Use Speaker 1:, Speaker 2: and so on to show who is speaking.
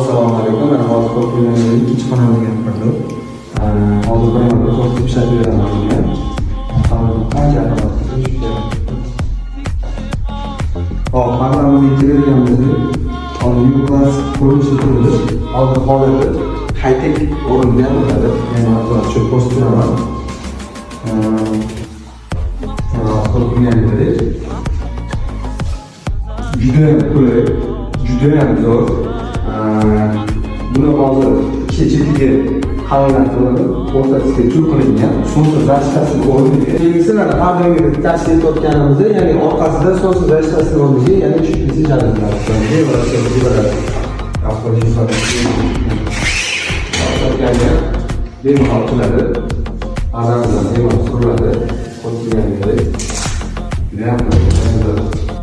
Speaker 1: Assalomu alaykum. Mana hozir ko'rib turganingizdek, ikkinchi xonamga kirdim. Hozir bir marta ko'rsatib ishlatib beraman sizga. Qancha tushib kerak. Hop, pardamizga keladigan bo'lsak, hozir new classic ko'rinishda turibdi. Hozir holati high-tech o'rinda ham bo'ladi. Ya'ni hozir tushib ko'rsatib turaman. Mana ko'rib turganingizdek, judayam qulay, judayam zo'r. Buni hozir ikkita chetiga qalinlashtirilib, o'rtasiga tyul qilingan, солнцезащита sini o'rniga. Keyingisi, mana har doimgi tavsiya etayotganimizda, ya'ni orqasida солнцезащита sini o'rniga, ya'ni tushib ketsa jalb. Bemalol ochiladi. Pardamizdan bemalol suriladi. Ko'rib turganingizdek. Judayam qulay.